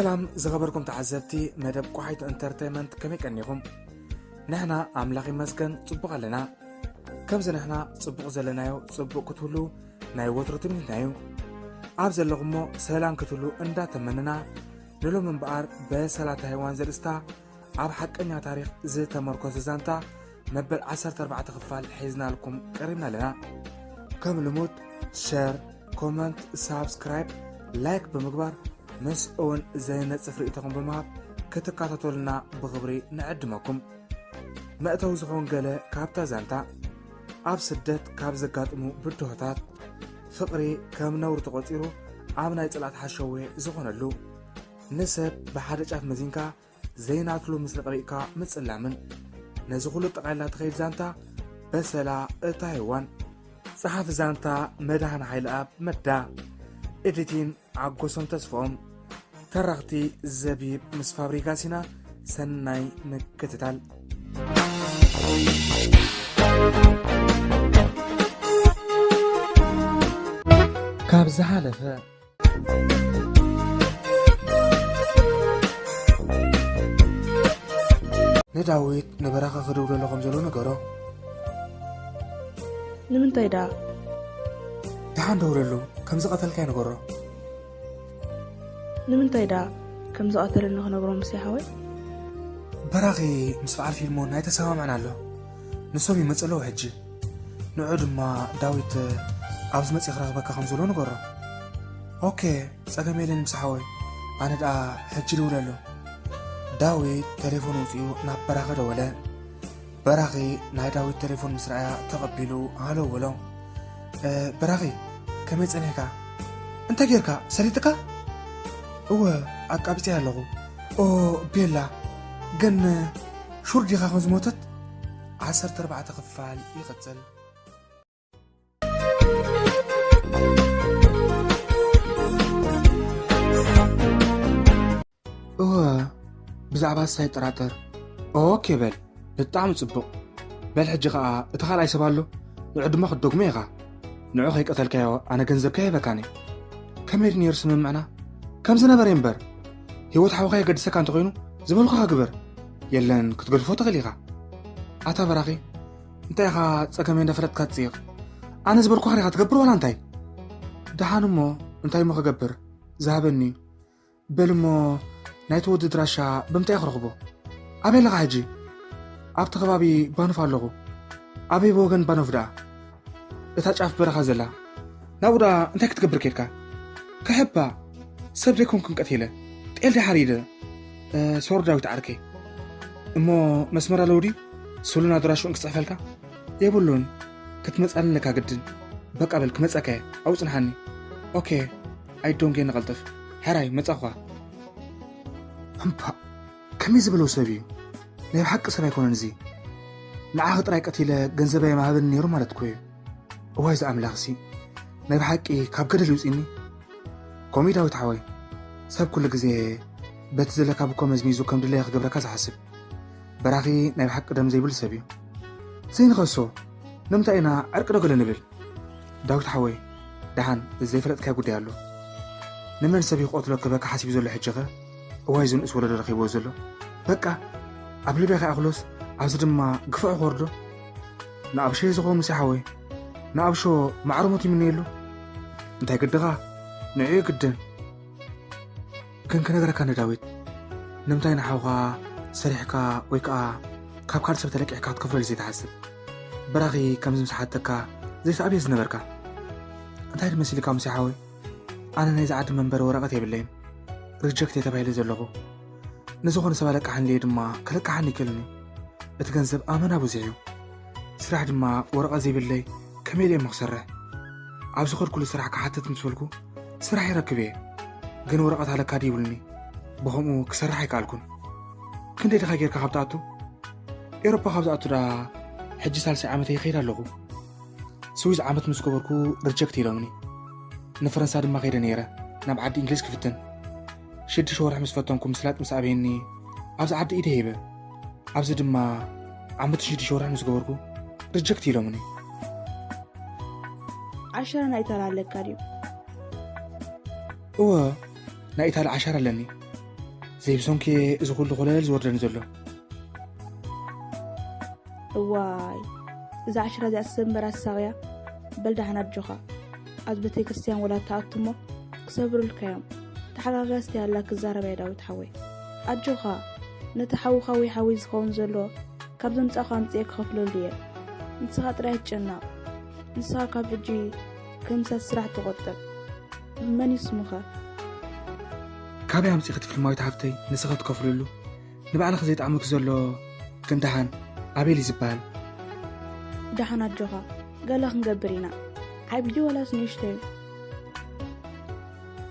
ሰላም ዝኸበርኩም ተዓዘብቲ መደብ ቋሒት ኢንተርተይመንት፣ ከመይ ቀኒኹም? ንሕና ኣምላኽ ይመስገን ጽቡቕ ኣለና። ከምዚ ንሕና ጽቡቕ ዘለናዮ ጽቡቕ ክትህሉ ናይ ወትሩ ትምኒትና እዩ። ኣብ ዘለኹሞ ሰላም ክትህሉ እንዳተመንና፣ ንሎሚ እምበኣር በሰላ ታይዋን ዘርእስታ ኣብ ሓቀኛ ታሪኽ ዝተመርኮሰ ዛንታ መበል ዓሰርተ ኣርባዕተ ክፋል ሒዝናልኩም ቀሪብና ኣለና። ከም ልሙድ ሸር፣ ኮመንት፣ ሳብስክራይብ፣ ላይክ ብምግባር ምስ እውን ዘይነጽፍ ርእይቶኹም ብምሃብ ክትከታተሉና ብኽብሪ ንዕድመኩም። መእተዊ ዝኾን ገለ ካብታ ዛንታ። ኣብ ስደት ካብ ዘጋጥሙ ብድሆታት፣ ፍቕሪ ከም ነውሪ ተቖጺሩ ኣብ ናይ ጽልኣት ሓሸዌ ዝኾነሉ፣ ንሰብ ብሓደ ጫፍ መዚንካ ዘይናትሉ ምስ ለቐቢእካ ምጽላምን፣ ነዚ ኩሉ ጠቓሊላ ትኸይድ ዛንታ በሰላ እታ ሄዋን። ጸሓፊ ዛንታ መድሃን ሓይለኣብ መዳ፣ ኤዲቲን ሓጎሶም ተስፍኦም፣ ተራኽቲ ዘቢብ ምስ ፋብሪጋስ ኢና። ሰናይ ምክትታል። ካብ ዝሓለፈ ንዳዊት ንበራኸ ክድውለሉ ከም ዘሎ ንገሮ። ንምንታይ ደኣ? ደሓን ደውለሉ፣ ከም ዝቐተልካዮ ንገሮ። ንምንታይ ደኣ ከም ዝቐተለኒ ክነግሮ ምስ ሓወይ? በራኺ ምስ በዓል ፊልሞን ኣይተሰማምዐን ኣሎ። ንሶም ይመጽ ኣለዉ ሕጂ። ንዑ ድማ ዳዊት ኣብዚ መጺኡ ክረኽበካ ከም ዘሎ ንገሮ። ኦኬ፣ ጸገም የለን ምስ ሓወይ። ኣነ ደኣ ሕጂ ደውለሉ። ዳዊት ተሌፎን ኣውጺኡ ናብ በራኺ ደወለ። በራኺ ናይ ዳዊት ተሌፎን ምስ ረኣያ ተቐቢሉ ሃሎ በሎ። "እ፣ በራኺ፣ ከመይ ጸኒሕካ? እንታይ ጌርካ? ሰሊጥካ?" "እወ፣ ኣቃቢጸያ ኣለኹ። ኦ፣ ቤላ፣ ግን ሹር ዲኻ ከም ዝሞተት?" ዓሰርተ ኣርባዕተ ክፋል ይቕጽል። እወ፣ ብዛዕባ ንሳ ኣይጠራጠር። ኦኬ በል፣ ብጣዕሚ ጽቡቕ። በል ሕጂ ኸኣ እቲ ካልኣይ ሰብ ኣሎ፣ ንዑ ድማ ክትደግሞ ኢኻ። ንዑ ከይቀተልካዮ ኣነ ገንዘብካ ኣይህበካን እየ። ከመይ ድዩ ነይሩ ስምምዕና? ከም ዝነበረ እምበር፣ ህይወት ሓውኻ የገድሰካ እንተኾይኑ ዝበልኩኻ ግበር። የለን ክትገድፎ ትኽእል ኢኻ። ኣታ በራኺ፣ እንታይ ኢኻ ጸገመይ እንዳፈለጥካ ትጽይቕ? ኣነ ዝበልኩኻ ዲኻ ትገብር ዋላ እንታይ? ደሓን እሞ እንታይ እሞ ክገብር? ዝሃበኒ እዩ። በል እሞ ናይቲ ወዲ ድራሻ ብምንታይ ክረኽቦ? ኣበይ ኣለኻ ሕጂ? ኣብቲ ከባቢ ባኖፍ ኣለኹ። ኣበይ ብወገን ባኖፍ ደኣ? እታ ጫፍ በረኻ ዘላ። ናብኡ ደኣ እንታይ ክትገብር ኬድካ? ክሕባ። ሰብ ዘይኮንኩን ቀቲለ። ጤል ደሓር ኢደ። እ፣ ሶር ዳዊት ዓርከይ። እሞ መስመር ኣለዎ ድዩ? ስሉን ኣድራሽኡን ክጽሕፈልካ? የብሉን። ክትመጻኒ ኣለካ ግድን። በቃ በል ክመጸካ እየ። ኣብኡ ጽንሓኒ። ኦኬ። ኣይዶንጌ ንቐልጥፍ። ሕራይ፣ መጻኹኻ። እምባእ፣ ከመይ ዝበለው ሰብ እዩ? ናይ ብሓቂ ሰብ ኣይኮነን እዚ። ንዓኺ ጥራይ ቀቲለ ገንዘበይ ምሃበኒ ነይሩ ማለት እኮ እዩ። እዋይ ዝኣምላኽሲ፣ ናይ ብሓቂ ካብ ገደል ይውፅኒ። ከምኡ እዩ ዳዊት ሓወይ፣ ሰብ ኩሉ ግዜ በቲ ዘለካ ብኮ መዝሚዙ ከም ድለየ ክገብረካ ዝሓስብ። በራኺ ናይ ብሓቂ ደም ዘይብሉ ሰብ እዩ። ዘይንኸሶ፣ ንምንታይ ኢና ዕርቂ ዶ ገለ ንብል? ዳዊት ሓወይ፣ ደሓን ዘይፈለጥካዮ ጉዳይ ኣሎ። ንመን ሰብ ይኽቐትሎ ክበካ ሓሲቡ ዘሎ ሕጂ ኸ? እዋይ እዚ ንኡስ ወለዶ ረኺብዎ ዘሎ። በቃ፣ ኣብ ሊብያ ከይኣኽሎስ፣ ኣብዚ ድማ ግፍዑ ክወርዶ። ንኣብሾ እዩ ዝኸውን ሙሴ ሓወይ። ንኣብሾ ማዕረ ሞት ይምነየሉ። እንታይ ግድኻ? ንዕኡ ግድን። ግን ክነግረካ ንዳዊት፣ ንምንታይ ንሓውኻ ሰሪሕካ ወይ ከኣ ካብ ካልእ ሰብ ተለቂሕካ ክትከፍለሉ ዘይትሓስብ? በራኺ ከምዚ ምስ ሓተካ ዘይትኣብዮ ዝነበርካ። እንታይ ድመሲልካ ሙሴ ሓወይ? ኣነ ናይዚ ዓዲ መንበሪ ወረቐት የብለይን። ሪጀክት እየ ተባሂለ ዘለኹ። ንዝኾነ ሰብ ኣለቃሕንለይ ድማ ከለቃሕኒ ይክእልኒ። እቲ ገንዘብ ኣመና ብዙሕ እዩ። ስራሕ ድማ ወረቐት ዘይብለይ ከመይ ኢለ እሞ ክሰርሕ? ኣብ ዝኸድኩሉ ስራሕ ክሓትት ምስ በልኩ ስራሕ ይረክብ እየ። ግን ወረቐት ኣለካ ድዩ ይብሉኒ። ብኸምኡ ክሰርሕ ኣይከኣልኩን። ክንደይ ድኻ ጌርካ ካብ ትኣቱ? ኤውሮፓ ካብ ዝኣቱ ደኣ ሕጂ ሳልሳይ ዓመተይ ይኸይድ ኣለኹ። ስዊዝ ዓመት ምስ ገበርኩ ሪጀክት ኢሎምኒ። ንፈረንሳ ድማ ከይደ ነይረ፣ ናብ ዓዲ እንግሊዝ ክፍትን። ሽዱሽተ ወርሒ ምስ ፈተንኩ ምስላጥ ምስ ኣበየኒ ኣብዚ ዓዲ ኢደ ሂበ። ኣብዚ ድማ ዓመትን ሽዱሽተ ወርሒ ምስ ገበርኩ ሪጀክት ኢሎምኒ። ዓሻራ ናይ ኢታሊ ኣለካ ድዩ? እወ፣ ናይ ኢታሊ ዓሻራ ኣለኒ። ዘይብሶንኪ እዚ ኩሉ ኮለል ዝወርደኒ ዘሎ። እዋይ፣ እዛ ዓሽራ እዚኣ ሰንበራ ሳቕያ። በል ደሓን ኣጆኻ። ኣብ ቤተ ክርስቲያን ወላ ተኣቱ እሞ ክሰብሩልካ እዮም። ተሓጋጋዝቲ ኣላ ክዛረብ እያ ዳዊት ሓወይ። ኣጆኻ፣ ነቲ ሓውኻ ወይ ሓወይ ዝኸውን ዘሎ ካብ ዘምጻእኳ ኣምጽኤ ክኸፍለሉ እየ። ንስኻ ጥራይ ኣይትጨነቕ። ንስኻ ካብ ሕጂ ከምሳት ስራሕ ተቖጠብ። መን እዩ ስሙኸ? ካበይ ኣምጺእኺ እቲ ፊልማዊት ሓፍተይ ንስኺ ክትከፍልሉ? ንባዕልኺ ዘይጠዓመኪ ዘሎ ግን ደሓን ኣበይ እዩ ዝበሃል? ደሓን ኣጆኻ፣ ገለ ክንገብር ኢና። ዓብዩ ዋላስ ንእሽተዩ?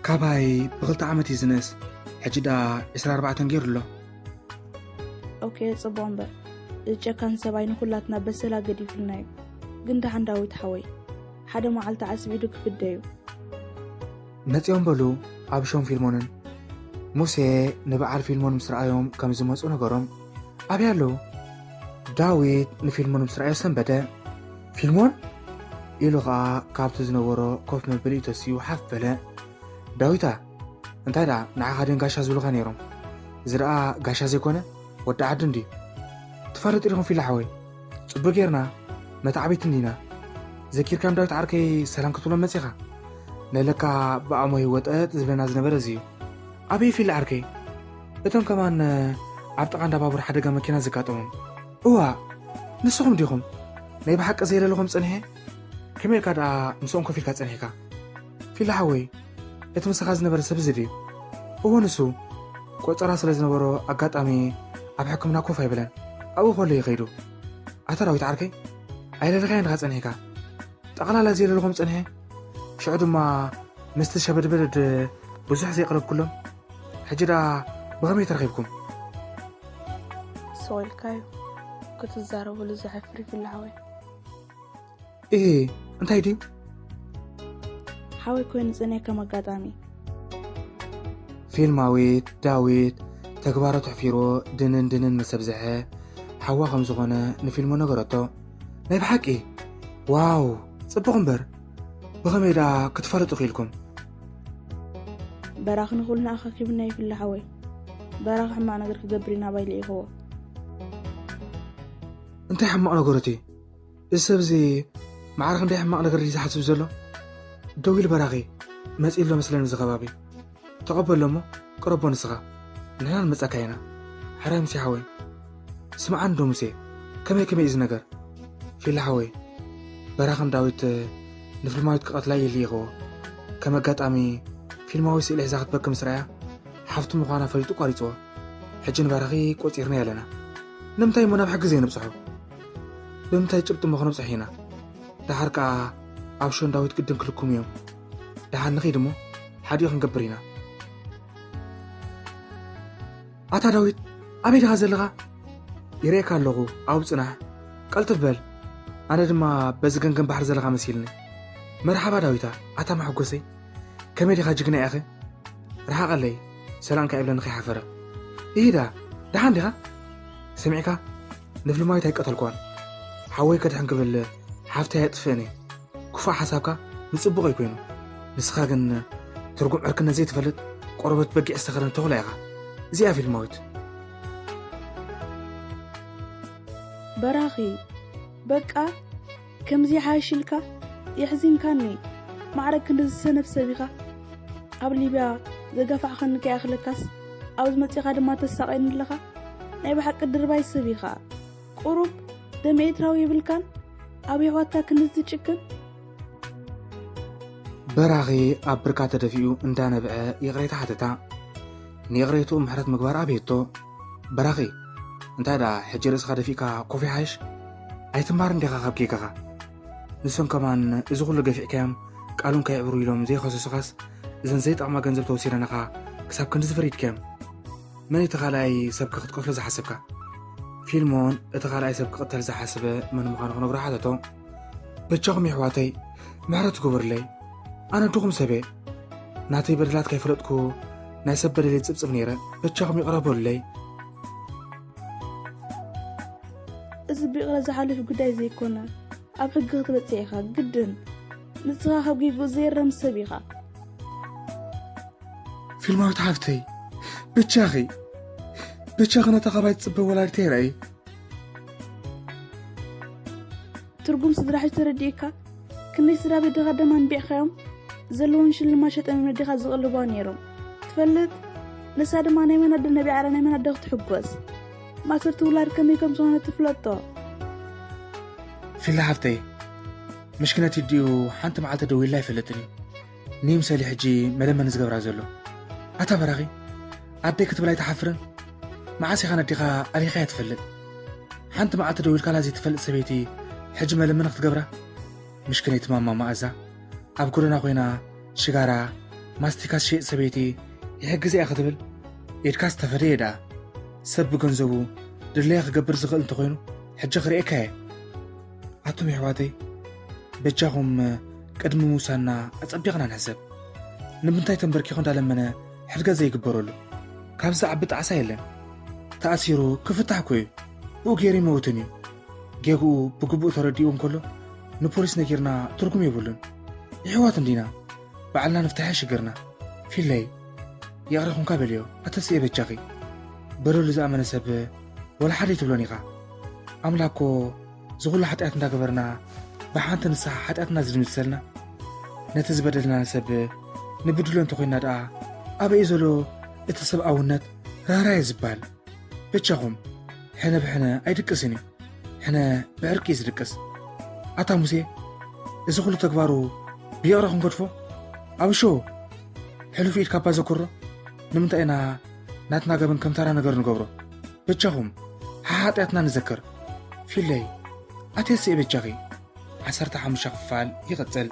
ካባይ ብኽልተ ዓመት እዩ ዝንእስ። ሕጂ ደኣ ዕስራ ኣርባዕተን ገይሩ ኣሎ። ኦኬ፣ ጽቡቕ እምበር። እዚ ጨካን ሰብኣይ ንኹላትና በሰላ ገዲፉልና እዩ። ግን ደሓን ዳዊት ሓወይ፣ ሓደ መዓልቲ ዓስቢ ኢዱ ክፍደ እዩ። መጺኦም በሉ ኣብሾን ፊልሞንን። ሙሴ ንበዓል ፊልሞን ምስ ረኣዮም ከም ዝመጹ ነገሮም። ኣበይ ኣለዉ? ዳዊት ንፊልሞን ምስ ረኣዮ ሰንበደ። ፊልሞን? ኢሉ ኸኣ ካብቲ ዝነበሮ ኮፍ መበሊኡ ተሲኡ ሓፍ በለ። ዳዊታ፣ እንታይ ደኣ ንዓኻ ድዮም ጋሻ ዝብሉኻ ነይሮም? እዚ ደኣ ጋሻ ዘይኮነ ወዲ ዓዲ እንድዩ። ትፋለጡ ዲኹም ፊላ ሓወይ? ጽቡቅ ጌርና መተዓቢት እንዲና። ዘኪርካዮም ዳዊት ዓርከይ ሰላም ክትብሎም መጺኻ? ነለካ ብኣሞ ህይወት ጠጥ ዝብለና ዝነበረ እዚ እዩ። ኣበይ ፊላ ዓርከይ? እቶም ከማን ኣብ ጥቓ እንዳ ባቡር ሓደጋ መኪና ዘጋጠሞም። እዋ፣ ንስኹም ዲኹም? ናይ ብሓቂ ዘየለለኹም ጸኒሐ? ከመይ ኢልካ ደኣ ምስኦም ኮፍ ኢልካ ጸኒሕካ? ፊላ ሓወይ፣ እቲ ምሳኻ ዝነበረ ሰብ እዚ ድዩ? እወ፣ ንሱ። ቆጸራ ስለ ዝነበሮ ኣጋጣሚ ኣብ ሕክምና ኮፍ ኣይበለን። ኣብኡ ከሎ እዩ ከይዱ። ኣታ ዳዊት ዓርከይ፣ ኣይለለኻዮን ኢኻ ጸኒሕካ። ጠቕላላ ዘየለለኹም ጸኒሐ። ሽዑ ድማ ምስቲ ሸበድበድ ብዙሕ ዘይቀረብኩሎም። ሕጂ ደኣ ብኸመይ ተረኺብኩም? ስቕ ኢልካዮ ክትዛረበሉ ዘሕፍር እዩ ፊላ ሓወይ። እሂ፣ እንታይ ድዩ? ሓወይ ኮይኑ ጸኒሐ ከም ኣጋጣሚ። ፊልማዊት ዳዊት ተግባሩ ተሕፊርዎ ድንን ድንን ምስ ኣብዝሐ፣ ሓዋ ከም ዝኾነ ንፊልሞ ነገረቶ። ናይ ብሓቂ? ዋው፣ ጽቡቕ እምበር። ብኸመይ ደኣ ክትፋለጡ ክኢልኩም? በራኺ ንኹልና ኣኻኺብና ይፍለ ሓወይ። በራኺ ሕማቕ ነገር ክገብር እዩ ናባይ ልኢኽዎ። እንታይ ሕማቕ ነገር እቲ? እዚ ሰብ እዚ ማዕረ ክንደይ ሕማቕ ነገር ድዩ ዝሓስብ ዘሎ? ደው ኢሉ በራኺ መጺኡ ኣሎ መስለኒ እዚ ከባቢ። ተቐበሎ እሞ ቅረቦ ንስኻ። ንሕና ንመጸካ ኢና። ሕራይ ሙሴ ሓወይ። ስምዓኒ ዶ ሙሴ፣ ከመይ ከመይ እዩ እዚ ነገር? ፊላ ሓወይ፣ በራኽን ዳዊት ንፊልማዊት ክቐትላ እዩ ልኢኽዎ። ከም ኣጋጣሚ ፊልማዊት ስእሊ ሒዛ ክትበኪ ምስ ረኣያ፣ ሓፍቱ ምዃና ፈሊጡ ቋሪጽዎ። ሕጂ ንበራኺ ቆጺርናዮ ኣለና። ንምንታይ እሞ ናብ ሕጊ ዘይነብጽሖ? ብምንታይ ጭብጢ እሞ ክነብጽሖ ኢና? ደሓር ከኣ ኣብ ሾን ዳዊት ግድን ክልክሙ እዮም። ደሓን ንኺድ እሞ ሓዲኡ ክንገብር ኢና። ኣታ ዳዊት፣ ኣበይ ዲኻ ዘለኻ? ይርእየካ ኣለኹ፣ ኣብኡ ጽናሕ። ቀልጥፍ በል። ኣነ ድማ በዚ ገንገን ባሕሪ ዘለኻ መሲልኒ። መርሓባ ዳዊታ፣ ኣታ መሐጎሰይ። ከመይ ዲኻ ጅግና ኢኺ? ርሓቐለይ፣ ሰላም ከይብለኒ ከይሓፈረ። ኢሂዳ፣ ደሓን ዲኻ? ሰሚዕካ? ንፍልማዊት ኣይቀተልኳን። ሓወይ ከድሕን ክብል ሓፍተይ ኣየጥፍእን እየ። ክፉእ ሓሳብካ ንጽቡቕ እዩ ኮይኑ። ንስኻ ግን ትርጉም ዕርክነት ዘይትፈልጥ ቆርበት በጊዕ ዝተኸደነ ተኹላ ኢኻ። እዚኣ ፊልማዊት። በራኺ፣ በቃ ከምዚ ይሓይሽ ኢልካ የሕዚንካኒ። ማዕረ ክንዲ ዝሰነፍ ሰብ ኢኻ። ኣብ ሊብያ ዘጋፋዕኻኒ ከይኣኽለካስ ኣብዚ መጺኻ ድማ ተሳቕየኒ ኣለኻ። ናይ ብሓቂ ድርባይ ሰብ ኢኻ። ቁሩብ ደም ኤርትራዊ የብልካን? ኣብ የሕዋትካ ክንዲ ትጭክን? በራኺ ኣብ ብርካ ተደፊኡ እንዳነብዐ ይቕሬታ ሓተታ። ንይቕሬትኡ ምሕረት ምግባር ኣብየቶ። በራኺ፣ እንታይ ደኣ ሕጂ ርእስኻ ደፊእካ ኮፍ ይሓይሽ? ኣይትምሃርን ዲኻ ካብ ጌጋኻ? ንሶም ከማን እዚ ኩሉ ገፊዕካዮም ቃሎም ከየዕብሩ ኢሎም ዘይኸሰሱኻስ እዘን ዘይጠቕማ ገንዘብ ተወሲደናኻ ክሳብ ክንድዚ ፈሪድካዮም? መን እቲ ካልኣይ ሰብከ ክትቀትሎ ዝሓሰብካ? ፊልሞን እቲ ካልኣይ ሰብ ክቕተል ዝሓሰበ መን ምዃኑ ክነግሮ ሓተቶ። በጃኹም የሕዋተይ ምሕረት ግበሩለይ። ኣነ ድኹም ሰብ እየ። ናተይ በደላት ከይፈለጥኩ ናይ ሰብ በደለይ ዝጽብጽብ ነይረ። በጃኹም ይቕረ በሉለይ። እዚ ብይቕረ ዝሓልፍ ጉዳይ ዘይኮነ፣ ኣብ ሕጊ ክትበጽሕ ኢኻ ግድን። ንስኻ ካብ ጌግኡ ዘይረም ሰብ ኢኻ። ፊልማዊት ሓፍተይ፣ ብቻኺ ብቻኺ ነታ ካባይ ትጽበ ወላዲተይ ርኣይ። ትርጉም ስድራ ሕጂ ተረዲእካ? ክንደይ ስድራ ቤት ድኻ ደም ኣንቢዕካዮም? ዘለውን ሽልማት ሸጠም ነዲኻ ዝቕልባ ነይሮም ትፈልጥ? ንሳ ድማ ናይ መን ኣደ ነቢዓ ናይ መን ኣደ ክትሕጎስ? ማእሰርቲ ውላድ ከመይ ከም ዝኾነ ትፍለጦ። ፊላ ሓፍተይ፣ ምሽክነት ይዲኡ ሓንቲ መዓልቲ ደው ኢላ ኣይፈልጥን እዩ። ንይምሰሊ ሕጂ መለመኒ ዝገብራ ዘሎ። ኣታ በራኺ፣ ኣደይ ክትብል ኣይትሓፍርን? መዓስ ኢኻ ነዲኻ ኣሊኻያ ትፈልጥ? ሓንቲ መዓልቲ ደው ኢልካላ ዘይትፈልጥ ሰበይቲ ሕጂ መለመኒ ክትገብራ? ምሽክነይቲ ማማ መኣዛ ኣብ ጎደና ኮይና ሽጋራ ማስቲካ ትሸይጥ ሰበይቲ ይሕግዝ እያ ክትብል ኢድካ ዝተፈደየ ደኣ ሰብ ብገንዘቡ ድለየ ክገብር ዝኽእል እንተኾይኑ ሕጂ ክርእየካ እየ። ኣቱም የሕዋተይ በጃኹም ቅድሚ ምውሳንና ኣጸቢቕና ንሕሰብ። ንምንታይ ተንበርኪኹ እንዳለመነ ሕድገት ዘይግበረሉ? ካብዚ ዓቢ ጣዕሳ የለን። ተኣሲሩ ክፍታሕ እኮ እዩ። ብኡ ገይሩ ይመውትን እዩ። ጌግኡ ብግቡእ ተረዲኡ እንከሎ ንፖሊስ ነጊርና ትርጉም የብሉን። ይሕዋት እንዲና ባዕልና ንፍታሕ ሽግርና። ፊለይ ይቕረ ኹንካ በልዮ። ኣተስኤ በጃኺ በለሉ ዝኣመነ ሰብ ወላ ሓደ ይትብሎን ኢኻ። ኣምላኮ ዝኹሉ ሓጢኣት እንዳገበርና ብሓንቲ ንስሓ ሓጢኣትና ዝድምስሰልና ነቲ ዝበደልና ሰብ ንብድሎ እንተኾይንና ደኣ ኣበይ ዘሎ እቲ ሰብኣውነት ራህራየ ዝበሃል? በጃኹም ሕነ ብሕነ ኣይድቅስን እዩ። ሕነ ብዕርቂ እዩ ዝድቅስ። ኣታ ሙሴ እዚ ኩሉ ተግባሩ ብይቕረ ክንገድፎ ኣብሾ ሕሉፍ ኢድ ካባ ዘኩሮ ንምንታይ ኢና ናትና ገበን ከም ተራ ነገር ንገብሮ? በጃኹም ሓሓጢኣትና ንዘክር። ፊለይ ኣቴስኤ በጃኺ ዓሰርተ ሓሙሽተ ክፋል ይቕጽል።